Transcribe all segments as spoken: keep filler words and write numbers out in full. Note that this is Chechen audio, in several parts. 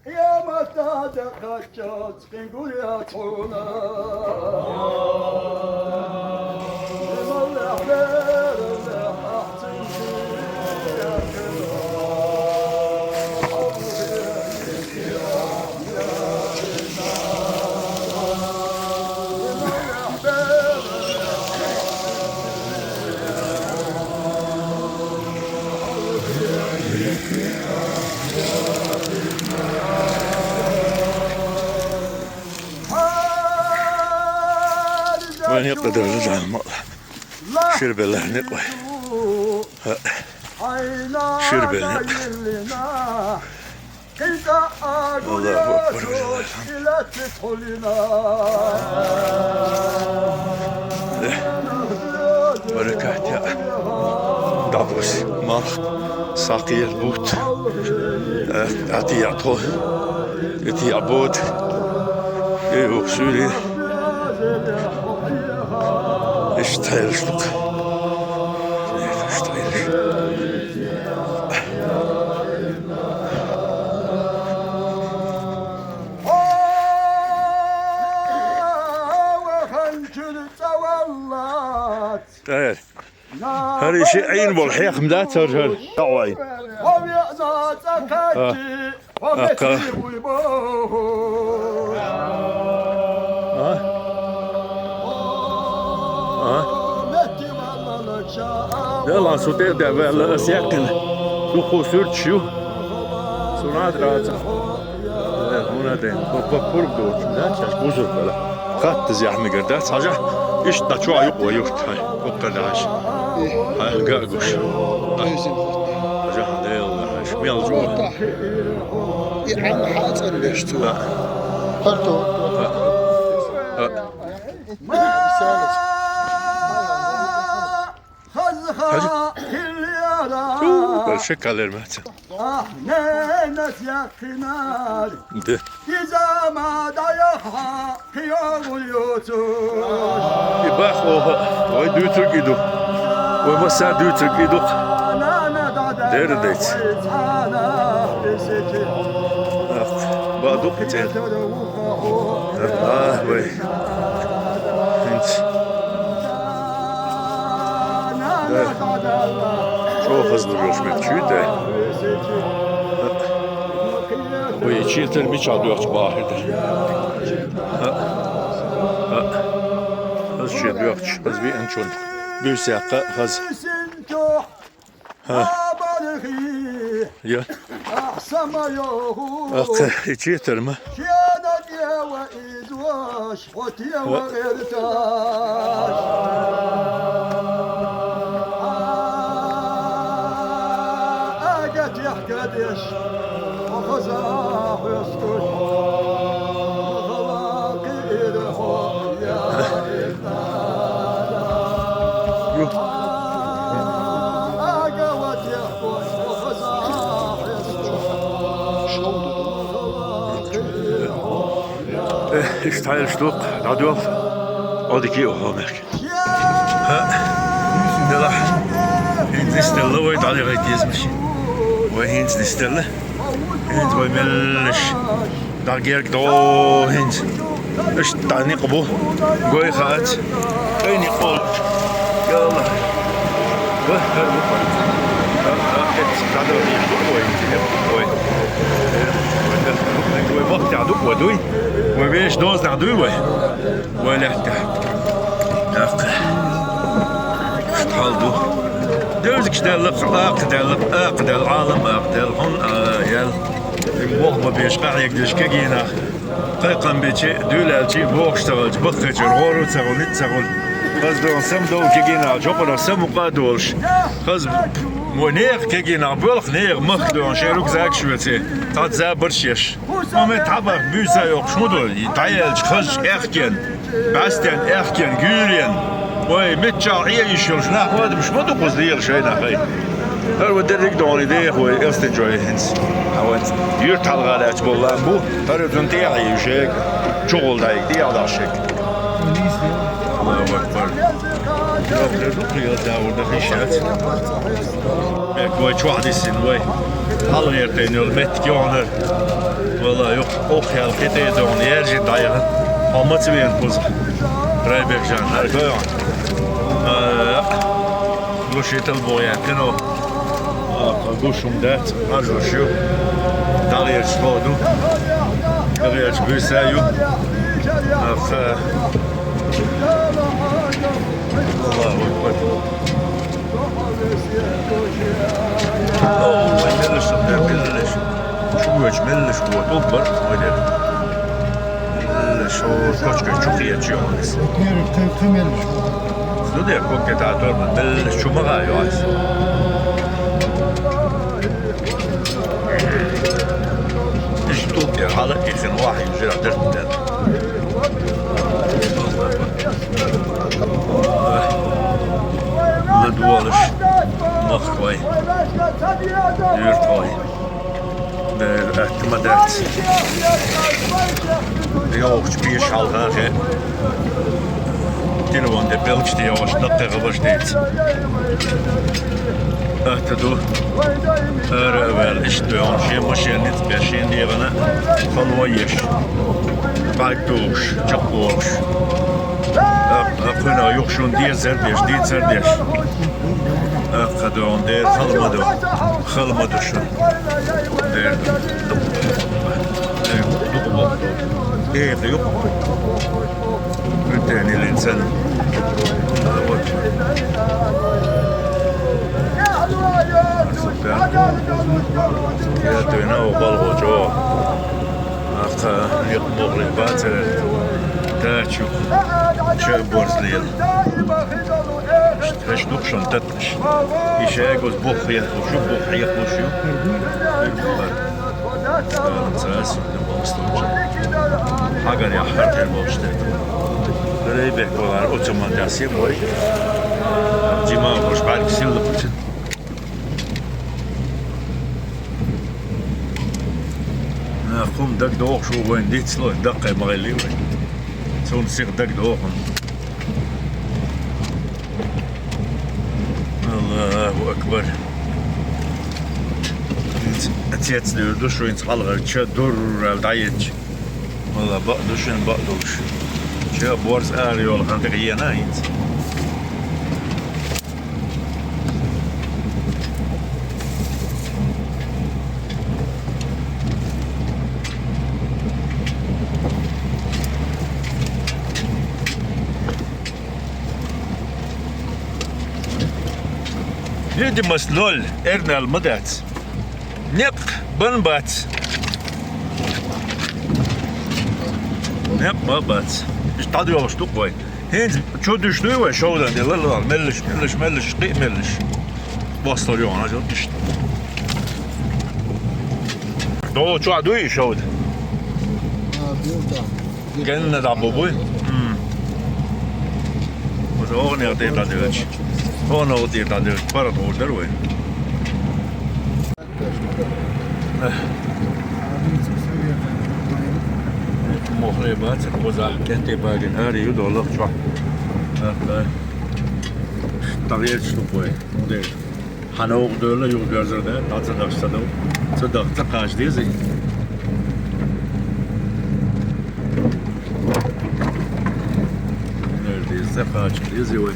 Къиямат тӀа кхаччалц къингур яц хьуна. Вайн хӀекъ дар зама. Ширбеллахь никъ вай. ХӀаъ. Ширбеллахь никъ. Аллаху акбар, валиллахил хьамд. Э, баракат я. Дабус, малх, сакъер, бут. Э, ати я тхо. Ити я бут. Э, ухсули. Иштта хьелаштук. Иштта хьелаш. ТӀаьхьа. ХӀара иши Ӏийна болу хьехам дац хӀара, хӀара. ТӀаьхьа Ӏийна. А. Акха. А? А? Делан со тӀе а даьвваьлла, ас яьккхина. Дукха суьрташ ю. Со над рацахь. Э, хӀунда ден? Бо-, бо-, пурба доцу, да? Шаьш бузург бала. Хатта зехьа мегар дац, хьажа. Иштта чохь юкъа юрт хьай. Боккха дахьаш. Хьай, га а гуш. Хьажа, Делан хьажа. Мел чӀогӀа. И Ӏам хьацӀан беш цо. ХӀара то. Хаза хилла яра. Ту, бал шекалер маца. Ахь ненас яьккхинарг. Де. Иза ма дӀаяхьа кхиогӀур ю цу. И бах оха, вай дуьйцург и ду. Вай масса дуьйцург и ду. Дера дайц. Ах, ба ду кхин цӀе. Ах, вай. ХӀинца. Да. ЧӀогӀа хаза лур йолуш меттиг чуьйта. Вай, и четар мичахь доьхча бахьа хир дара. ХӀаъ. ХӀаъ. Хаза чу доьхча, хаза веанчунна. Буьйса яккха хаза. ХӀаъ. Я. Ахьа, и четар ма. Хьо тева гӀерташ. Ага техкадеш, хьо хаза хьоьстуш, хала кхиира хьо, я Ага ва техкош, хьо хаза хьоьстуш. Э, иштта хьайлаш дукха, дӀадоьлху. Одике а хьо мехка. ХӀаъ. Делахь. ХӀинца нисделла вай дӀадехийта деза машин. Вай хӀинца нисделла. ХӀинца вай меллаш. ДӀагерга догӀу хӀинца. Иштта дӀа никъ бу. Гой хаац. Ай никъ болчу. Йалла. Ва, хӀара бу. ХӀара, хӀара, хӀара, дӀадала дийш бу вай. Вай. Вай бахтехь ду вай дуй. Вай вешан дозанехь дуй вай. Вай лаьттахь. ТӀаккха. Иштта хьал ду. Девзигаш даьлла, акха даьлла, акха даьлла, Ӏалам акха даьлла, хьун а яьлла. Ваха ма беш, къахьега деш кегийнах. Кхайкхам бичи, дуьйлаьлчи, бохуш ца хилча, баккхийчуьра гӀоро ца хуьлу, ницкъ ца хуьлу. Хаза догӀу сам довла кегийнах, чокъурах сам укъа а долуш. Хаза мо нехан кегийнах боьлху, нехан махка догӀу, шайн рюкзакаш а веце, цхьацца забарш а еш. Ма метта хьабахка буьйса йоккхуш хӀун ду, и дӀаяьлча хазачу аьхкенна, бӀаьстенна, аьхкенна, гуьйренна. Вай, миччахь Ӏе йиш йолуш нах адамаш ма ду кхуза лела шайнах хай. ХӀара вай дерриг а догӀу деха вай Элстинчой хӀинца. Хьан вайн юьртахьалха лаьтташ болу лам бу, хӀара цунна тӀехьа ю шега, чухула дайга, тӀехьа дахьа шега. Аллаху акбар. Йоккхур ду кхин а даур даха йиш яц. Бек вай чохь диссина вай. ХьалгӀертайна йолу меттиг йогӀунара. Вала, юха охьаяьлла кхетаде догӀу, яьржина дӀаяхана. Хьо маца веана кхуза? Райбек-Жан, хӀара гой хьуна? А, гуш итал боху яьккхина. А, гуш хӀума дац, хьажош ю. ДӀагӀерташ хӀо ду. ДӀагӀерташ буьйса ю. Аха. Аллаху акбар. Ой, меллаш, меллаш. Шу гочу меллаш гӀо, тӀулг бар, ой, дер. Меллаш, о, кочка чу хеташ йогӀу иза. Кху-, кху меллаш гӀо. Ду де, кокетатор, меллаш чу ма гӀа йогӀу иза. Иштта тӀулг дер, хьала а тӀехина вахьа южира дерт дер. ЛадугӀалаш, махкой, юьртахой. Дера атта ма дац. ЙогӀучу беша хьалха хе. Телефон де белча де йогӀуш, даккхий гӀабаш деца. Атта ду. Ара а ваьлла, иштта веана, шен машен ницкъ беш, шен дегӀана халла еш. БӀаьрг тухуш, чекхбохуш. Аккхуьнах юха шуна дезар деш, дийцар деш. Аккха ду, дера хала ма ду. Хала ма ду шуна. Дера. Дукха боху. Дера юха. Куьнтенилин цан. Вот. Я дуьйна о балгӀочо. Аха, некъ бохлин бацара. Тачу. Ча борзлел. Хеш дукшун татнаш. И шайгоз бух хехуш ю, бух хехуш ю. Цас, Хьагар яххьар хир болуш дерг. Райбек валар оцу ма тасим вай. Жима ваш бӀаьрг силла кхучу. На, хӀума дагадогӀуш ву вайн дицло, даккхий ма гӀелли вай. Цунна сиха дагадогӀу хӀума. Аллаху акбар. ХӀинца цец дуьйр ду шу, хӀинца хьалхара ча дуррал дӀаедча. Валла, бакъ ду шуна, бакъ долуш. Ча борз ара йолу хан тӀе еана хӀинца. Видимость ноль, эрнал ма дац. Некъ бан бац. Некъ ма бац. Иштта дӀадоьлхуш ду-кх вай. ХӀинца чу дуьш дуй вай, шовдан де лалла, меллаш, меллаш, меллаш, кхин а меллаш. Бостал йогӀун, хьажал иштта. ДогӀу чохь дуй и шовда? А, ду, да. Генна дӀа бу буй? М. Оцу оха некъа тӀе дӀадевлча. Оха некъа тӀе дӀадевлча, паргӀат гӀур дара вай. Мохле бацара, кхузахь кӀентий багина ари ю долах чохь. ТӀагӀерча ду вай. Хьан вукху девлла, юха доьрзар даьлла, дӀа ца дахча ца дов. Ца дахча ца кхача дезий? Нер деза ца кхача дезий вай?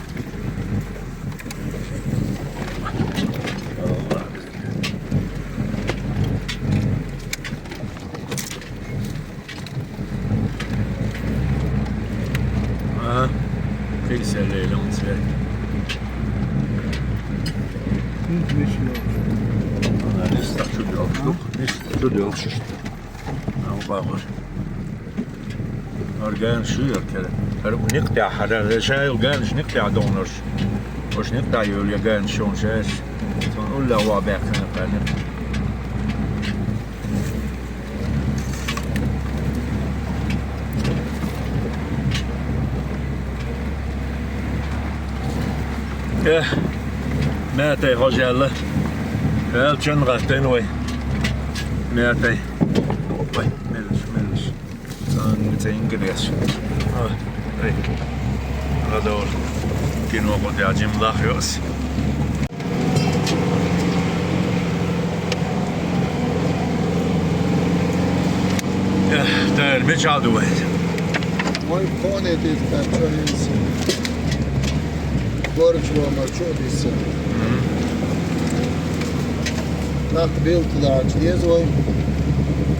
А, кхин серле лун цвет. Ана нисса чу доьлхуш ду, нисса чу доьлхуш. Ам бахуш. Ар ганаш ю яр кера. Ар никъ тӀехь хьара, ша ю ганаш никъ тӀехь догӀнарш. Ош никъ тӀехь йолу я ганаш шовна шаьш. Сон улла ваха баьккхина кхаьнна. Э, маьтай хьожаьлла. Аьлла чан гӀаттайна вай. Маьтай. Вай, меллаш, меллаш. Цуьнга цӀе интересно. Ой, эй. Радовал. Кино кху тӀехь жимма лах йо ас. Тер, мича ду вай? Вай коне тит капча ес. Горч ва ма чо дис. Нах билт дач ез вай.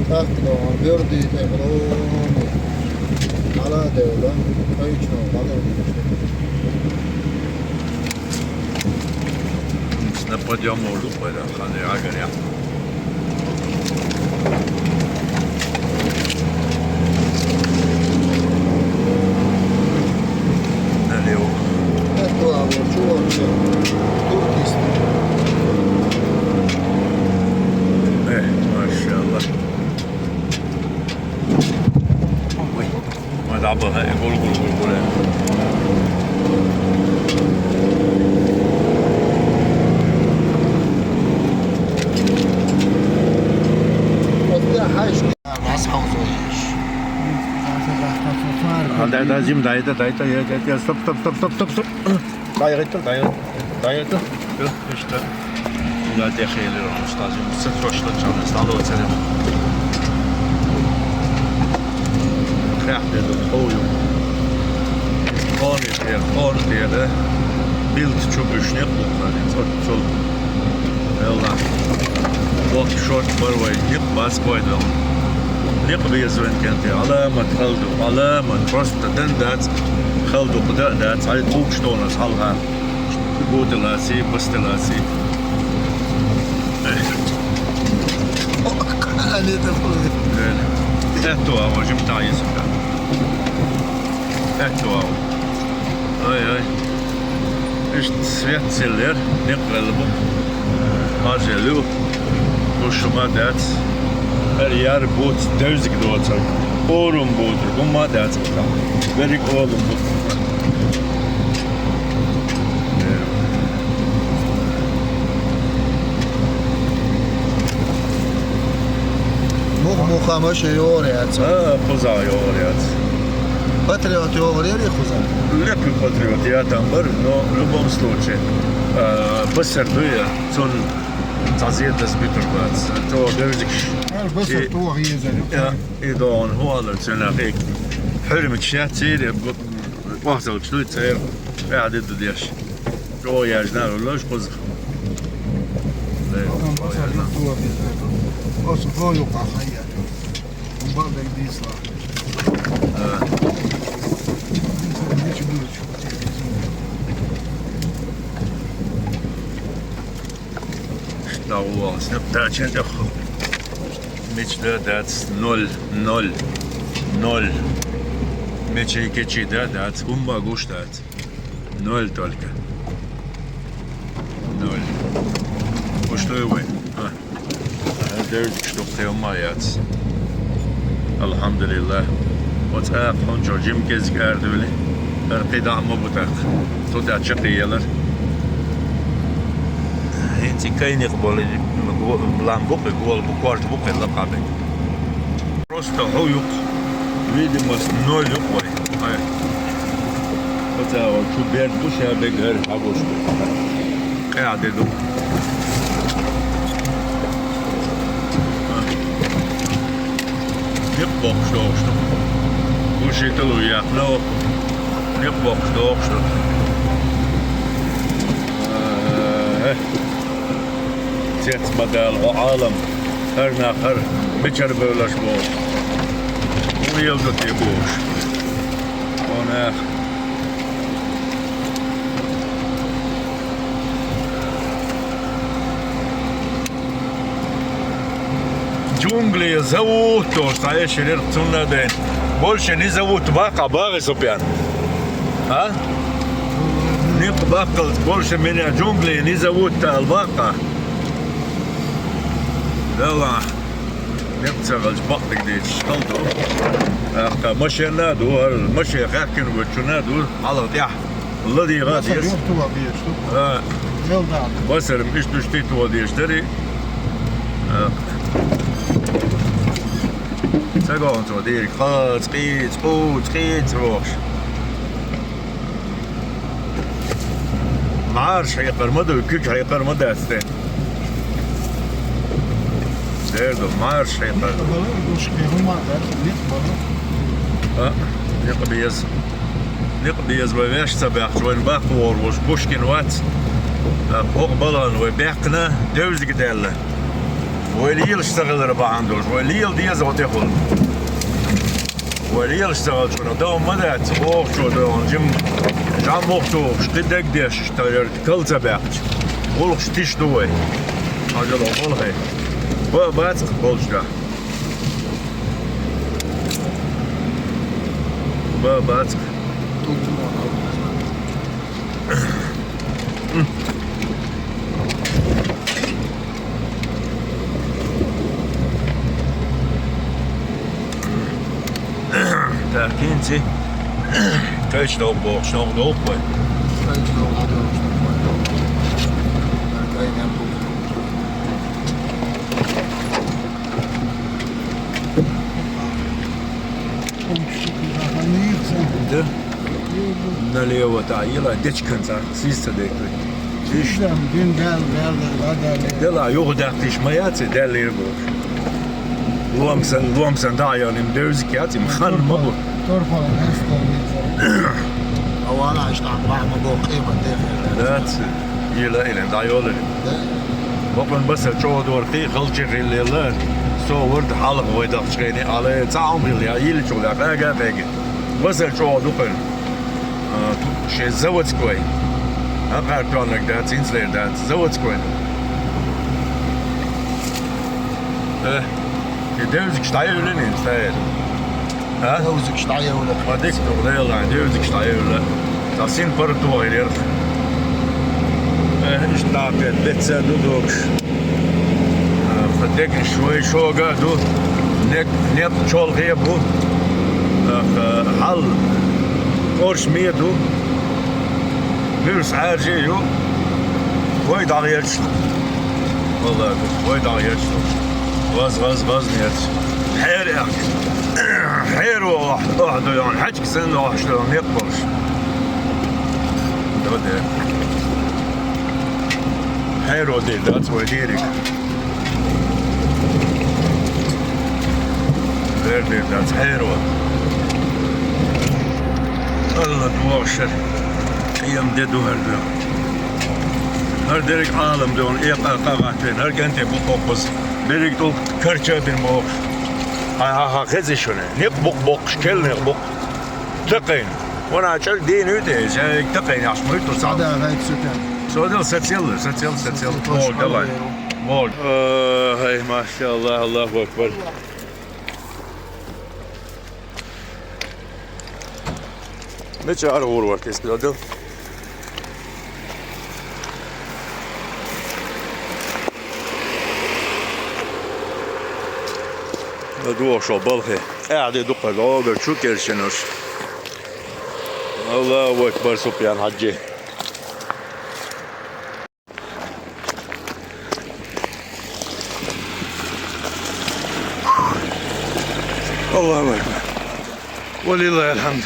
Нах да бёрди те хрон. Ала де да. Кайчно ала. На подъём может быть, да, хани агар я. Налево. Это а вот чувак, туркист. Э, машалла. Ой. Ма дабагьа, гул, гул, гул, гул. А, дай, дай, зим, дай, дай, дай, дай, дай, дай, стоп, стоп, стоп, стоп, стоп, стоп. Дайгъайтыр, дайгъайтыр, дайгъайтыр. Ёх, ишта. Ила техейлер, устазым, сыт башла чаны, стало оцелем. Хях деди, хою. Хониш, э, хониш деди. Билт чубушне, хухлани, цот, цот. Элла. Бок шорт барвай, ник бас койдал. Ник безвен кенте, аламат халду, аламат, просто ден дац, халду, куда дац, ай, кук, что у нас, халга. Бутыласи, бастыласи. Эх. О, кале это было. Э, это а, возьми та, если да. Это а. Ай, ай. Ишт свет селлер, не кылбу. Ажелю. Бу шума дац. Эр яр бут, девзик доцак. Орум бут, гумма дац. Берик олум бут. Мух-муха мышы ёряц. А, хуза ёряц. Патриот ёряри хуза. Леки патриот, я там бар, но в любом случае, а, басар дуя, цун цазет дас битур бац. То девзикш. Ар басар И, то гъезер. я, и дон хуалар цена хек. Хурмик шат сире, бу, вахтал члуй цер. Яди дудеш. Жо яжнар улош куз. Ам басар то гъезер. Ос то юка хая. Бабек дисла. А. Что у вас? Ну, да, чем-то ху-, меч да, дац, ноль, ноль, ноль. Мечи кечи, да, дац, гумба гуш, дац. Ноль только. Ноль. Уж что его? А. Дердик штук хиомаяц. Алхамдулиллах. Оцӏа хун чо жим кезик ардули. Эр къида ма бутак. Туда чакъи елер. Хинци кайник боли, лам букъи, гол букварт букъи лакъаби. Просто гьу юкъ. Видимость ноль юкъ вай. Ай. Оцӏа чу берд буш я бегер хабуш. Къяде ду. Ник бокъуш докъуш ду. Бу шитил уяхна о. Ник бокъуш докъуш ду. Э. Цец мадал о алам. Хар на хар. Бичар бевлаш бо. Уял ду те буш. Онах. Джунгли зовут, то, что я шерер цуннаден. Больше не зовут Бака, Бага Супян. А? Не Бака, больше меня джунгли не зовут Албака. Да ладно. Не цагалж бакъ дигдеш, халду. Ахка машина ду, машина хакин вачуна ду, алгъ я. Лади Басар гадис. Ёрту ва биешту. А. Ёлдан. Басар миш душти ту деш дари. А. Цагон цо дир, хац, къиц, къуц, къиц, вохш. Марш хьекъар ма ду, куьг хьекъар ма дасте. Эр ду, марш хьекхар. Никъ бала, гушке хӀума дац, никъ бала. А, никъ беза. Никъ беза, вай ваьш ца баьхча, вайна баккха вогӀур волуш Пушкин вац. А, хӀокху балхана вай баьккхина, девзиг даьлла. Вай лелаш ца хилар бахьана долуш, вай лела деза хӀо тӀехула. Вай лелаш ца хилчунах дов ма дац, вогӀучо дов, жим, жаммух тухуш, кхин дагадеш, тайар. Кал ца баьккхича, гӀуллакхаш тиша ду вай. Хьажал, хьо балхе. Ба бацкъ болчу тӀехь. Ба бацкъ. Так, хӀинца кхечу довха бохуш, довха довха вай. Кхечу довха довха вай. Кхечу довха довха. Да. Налево, да, йила, дечкан цхьа, сийсса дайта. Иш. Дин дал, дал, дал, дал. Дела, юха даьхкиш ма яц, дал лир бу. Ломсан, ломсан, да, я, ним девзик яц, им хан ма бу. Торфан, ас, торфан. Авала, аш, там, ма, ма, бу, къимат, дехе. Дац, йила, илен, да, йолари. Да. Бакъван басар чӀогӀа дора кхий, халчи хилла, со варда хьалха вай дахча хени, ала цхьа хӀума хилла, йилчул дӀа къага-къеги. Басар чӀогӀа ду кхуьнан. А, шен заводской. Хьакъар тоьннарг дац, хӀинцалера дац, заводской. Э, и девзигаш дӀайевлина, хӀинца дӀайевлина. А? Девзигаш дӀайевлира. Ма дика ду, Дела, девзигаш дӀайевлира. Цхьа син пара тохийра. Э, иштта наб бет, бет ца ду догуш. Э, дегнаш вай шога а ду. Нек-, некъ чолхе а бу. Э, хьал къорш ме а ду. Буьрса Ӏаьржа а ю. Вай дӀагӀерчаш ду. Валлахи, вай дӀагӀерчаш ду. ГӀаз, гӀаз, гӀаз нерча. Хьера аьлла. Хьеро охьа, охьа ду йоӀна, хьаьжка санна охьаш ду йоӀна, некъ болуш. Доде. Хьеро де дац вай дерриг. Вер де дац хьеро. Алла дугӀа шер. Къиям де ду хӀара ду. ХӀара дерриг Ӏалам ду йоӀна, экъа къа гӀаттийна, хӀара кӀанте бу кхоккхуз. Берриг тӀулг карча бина бохуш. Хьан, хьан, хьан хези шуна? Некъ букъ боккхуш, кел некъ букъ. Такхайна. Вон а чӀаг дийна ю те, жайг такхайна ахь муьйтур цхьа. Сада гӀайт сутен. Содел сацел, сацел, сацел. Сацел. О, давай. О, хай, машаллах, Аллаху акбар. Мича ара гӀур вара кест дадал? ЛадугӀа шо балхе. ТӀаьхьа де дукха логар чу керчинош. Аллаху акбар, Супьян-Хьаджи. Аллаху акбар. Валиллахил хьамд.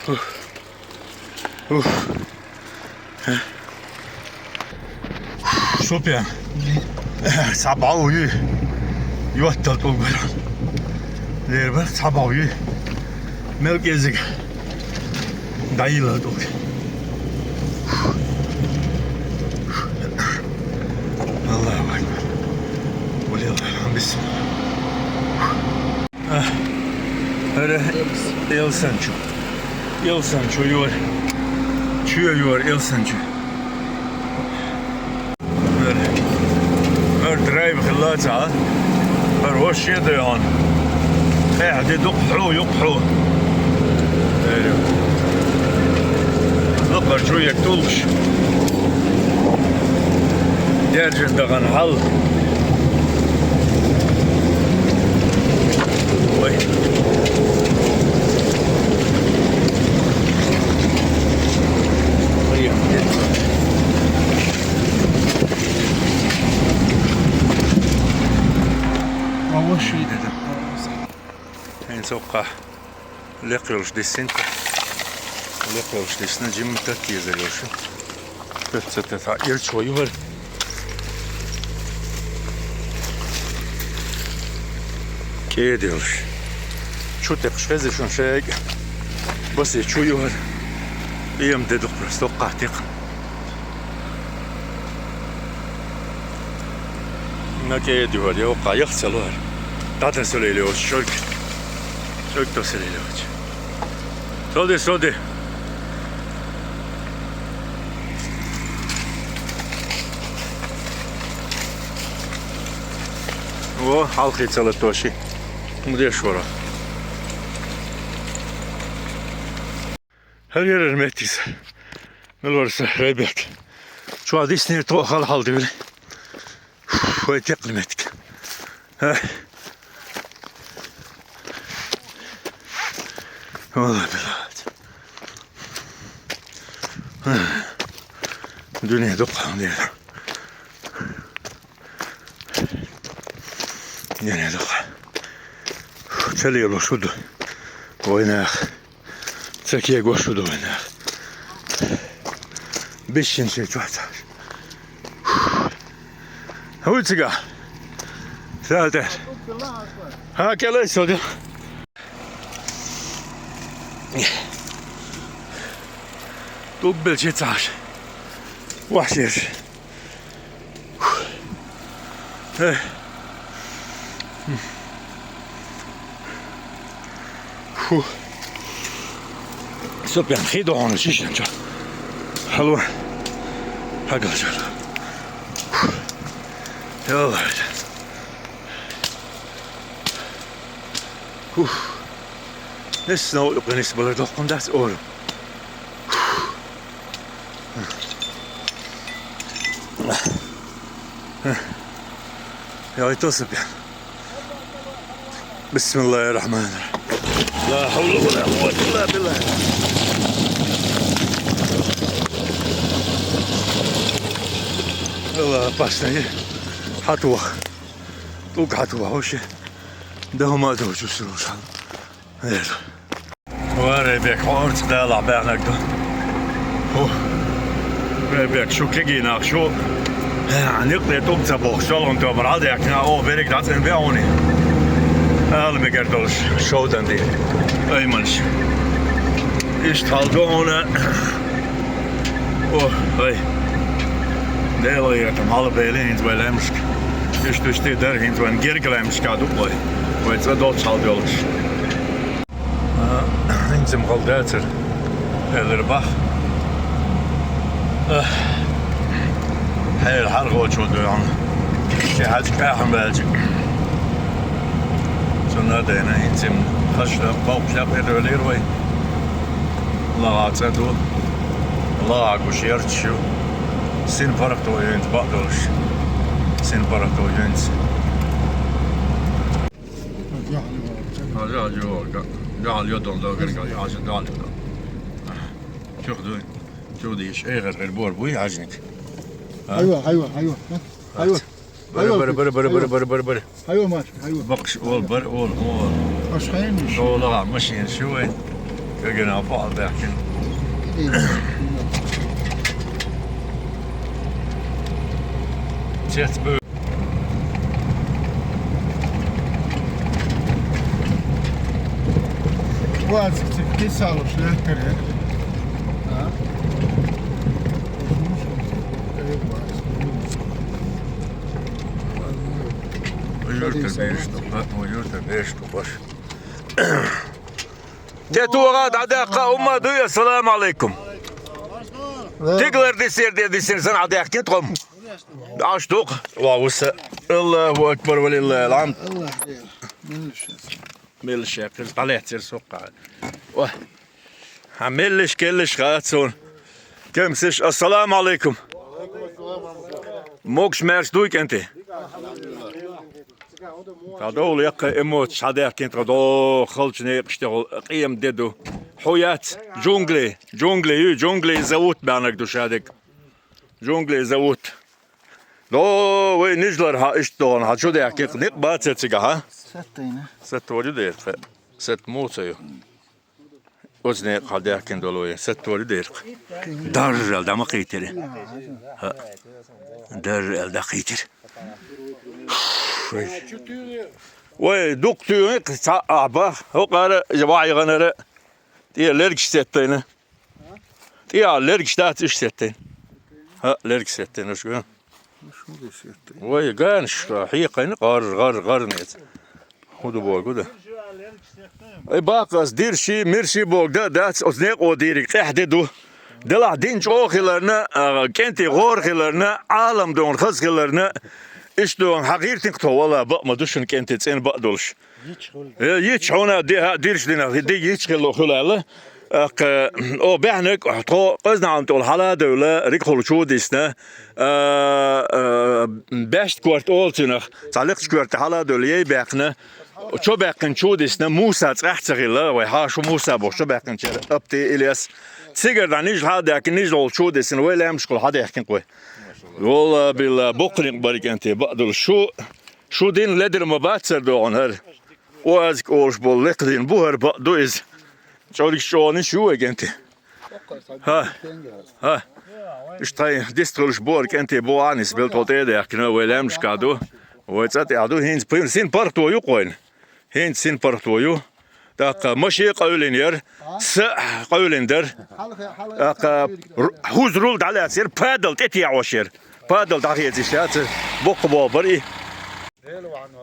Ух. Ух. Супьян. Цхьа бӀов ю. Йоттал тӀулг бара. Лер бара, цхьа бӀов ю. Мел кӀезиг. ДӀайилла тӀулг. Аллаху акбар. Валиллахи алхьамд. Бисмилла. А, хӀара Элсан чу. Элсан чу йора. Чоь йора Элсан чу. ХӀара, хӀара драйв хилла ца. ХӀара вообще дойгӀан. Эхь, де дукха хьу, юккъа хьу. Э, лакхара чу як тулгаш. Держит дахана хьал. Ой. Ой, овощи. Хьайн соккха лекха йолуш диссина. Лакхаваш дисна, жимма тата езар йошу. Тата ца тата, хьа, ирчо юхар. КӀеда йолуш. Чу текхаш хеза шун шайга. Басе чу юхар. Эм де дукха просто, дукха текха. На кӀеда юхар, я вакха, яхца лур. Тата соле леоч, шойк. Шойк то соле леоч. Соди, соди. О, хьалхе ца латоши. Мудеш вара. ХӀара ярар меттиса. Мел вара са Райбек. Чуа диснер то хала хьал дивли. Вай текхна меттиг. Ай. Валла, билад. Дуьне дукха хьан дера. Дуьне дукха. Ца лело шу ду. Вайнах. Ца кего шу ду вайнах. Бишшин ши чохь цхьаш. ХӀуй цига. Салтер. Ха, келай соди. Туббел чи цхьаш. Вахшеш. Э. Фу. Со прям хи дохьуна шишан чо. Хьало. Хьагал жа. Фу. Ялла. Фу. Нис нов юкъа нис бала дохкун дац ору. Яй, тосу бен. Бисмиллахир-рахманир-рахим. Ла хьавла ва ла къуввата илла билла. Алла, опасно. Хьатва. ТӀулг хьатва, хӀуше. Да хӀума а дохучу сулуша. Эр. Ва, Райбек, хьо орцах далахь баьхнарг ду. ХӀу. Райбек, шу кегий нах шу. Хьа, никъ тӀе тӀулг ца бохуш, шолгӀан тобар хьалдаьккхина, оха берриг дӀацӀена беа хьуна. Ала мегар долуш, шовдан дийр. Ай, манаш. Иштта хьал ду хьуна. О, ай. Дела гӀертам, хьалабеле хӀинца вай лаьмнашка. Иштта, иштта дара хӀинца вайн герга лаьмнашка ду вай. Вай цӀа долчу хьал долуш. А, хӀинца-м хала дацара, элира бах. Ах, хьеран хьархочо доьгӀна. Ши хьаьжкӀа ахьа баьлча. Цунна а дайна, хӀинца-м хашна, балкхаш дакъа тӀедоьлийра вай. ЛагӀа цӀа ду. ЛагӀа гуш ярташ ю. СинпаргӀато юьйнца бакъдолуш. СинпаргӀато юьйнца. Дуьхьал йо, дуьхьал йо, дон догар, дуьхьал йо, дуьхьал йо. Чух дуй, чух дийш, эгӀар гӀир бор буй, хьаьжниг? А? Хьайо, хьайо, хьайо. Хьайо. Бара, бара, бара. Хьайо, Маша, хьайо. Бакъш, ол, бар, ол, ол. Аш хайниш. Ола машин шу вай. Кагана фаъ бахкин. Цец бу. Вазик цик кисалуш лехкаре. А? Юртар беш ду, хатмо юртар беш ду баш. Те тугӀа дӀадаккха, умма дуй, ассаламу алейкум. Тиглар дисер де дисер сан дӀадаьккхина тхо-м. Аш дукха, ва вуса. Аллаху акбар, ва лиллахил хьамд. Меллиш яьккхира, дӀалаьццара соккха. Ва. Хьан меллиш, келлиш хаьа цунна. Кемсиш, ассаламу алейкум. Могуш-маьрша дуй, кӀентий? ДӀадовла яккхий эмоций хьадаьккхина тхо, догӀу халчу некъаш тӀехула къемат де ду. Хьо яц, джунгли, джунгли ю, джунгли зовут баьхнарг ду шадерг. Джунгли зовут. ДогӀу вай нижлар хьан иштта догӀу, хьан чу даьккхина, никъ бац цигахь, хьа? Саттайна. Сатта вара ю дера тхе. Сатта муха ца ю? Оцу некъа хьалдаьхкина долу вай саттор дерг. Дарра аьлла дӀа ма кхийтира. ХӀаъ. Дарра аьлла дӀакхийтира. Вай дукха туьйхира цхьаъ ахьа баха, хӀокхара вайгӀанара тӀе лергаш сеттайна. ТӀе а лергаш дац уьш сеттайна. ХӀаъ, лергаш сеттайна уьш ган. Вай ганаш хьекхайна гӀар, гӀар, гӀар нецӀ. ХӀун ду боху ду? Ай, баккха ас дирши, мирши боху дан а дац, оцу некъо дийриг къаьхьа де ду. Делахь дин чӀогӀа хиларна, а, кӀентий гӀора хиларна, Ӏалам догӀун хаза хиларна, иштта догӀун хьан гӀиртинг тхо вала бакъ ма ду шуна кӀентий цӀена бакъ долуш. Э, йича хьуна ди-, хьа, дирш дина, ди йича хилла хуьлу аьлла. ТӀаккха, о, баьхнарг тхо къазнахьан тӀехула хьала а девлла, ригахула чу а дисна, а, а, баьшта корта олу цуьнах, цхьа лекхачу коьрта хьала а девлла, яй баьккхина, чо баьккхина чу а дисна, Муса цкъа а ца хилла, вай хьаша ву Муса боху, чо баьккхинчара, Апти Ильяс. Цигара дӀа нижа хьала а даьккхина, нижа гӀолла чу а дисна, вай лаьмнашкахула хьадаьхкина кхой. Валла билла, боккханиг бара кӀентий бакъ долуш. Шу, шу дин ледара ма бацара догӀун хӀара. Оазик олуш болу лекха дин бу хӀара, бакъ ду иза. ЧӀоргаш чӀогӀанаш ю вай кӀентий. ХӀа, хӀа. Иштта тхайн дистхуьлуш бу хӀара кӀентий бу, Ӏанис бел тхо тӀе а даьхкина, вай лаьмнашкахь ду, вай цӀа тӀехь ду, хӀинца пуьйр-, син паргӀато ю кхойна. ХӀинца син паргӀато ю. ТӀаккха машен къевлина яра, са а къевлина дара. ТӀаккха ру-, хӀуза рул дӀалаьцна яра, падал тӀетеӀош яра. Падал дӀахецаш яцара, боккха болх бара и.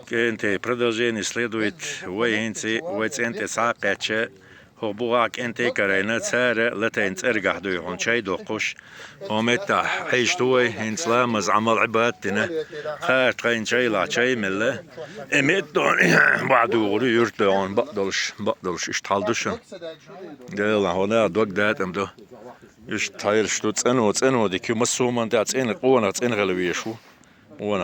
КӀентий, продолжение следует. Вай хӀинца, вай цӀен тӀе схьа а кхаьчча, хӀокху бухахь кӀентий карийна, цара латайна цӀергахь дуй хьуна чай доккхуш. Хьо меттахь хьийзаш ду вай, хӀинца ламаз, Ӏамал, Ӏибадат дина. Кхара тхайна чай лахь, чай мелла. И метта догӀун бахьа дугӀур ю юьрта догӀун, бакъ долуш, бакъ долуш, иштта хьал ду шуна. Делахь, хьо наха дог датӀам ду. Иштта хьайраш ду, цӀено, цӀено дика ю, массо а хӀуманна тӀехь цӀена, къонах цӀена хила везаш ву. Вон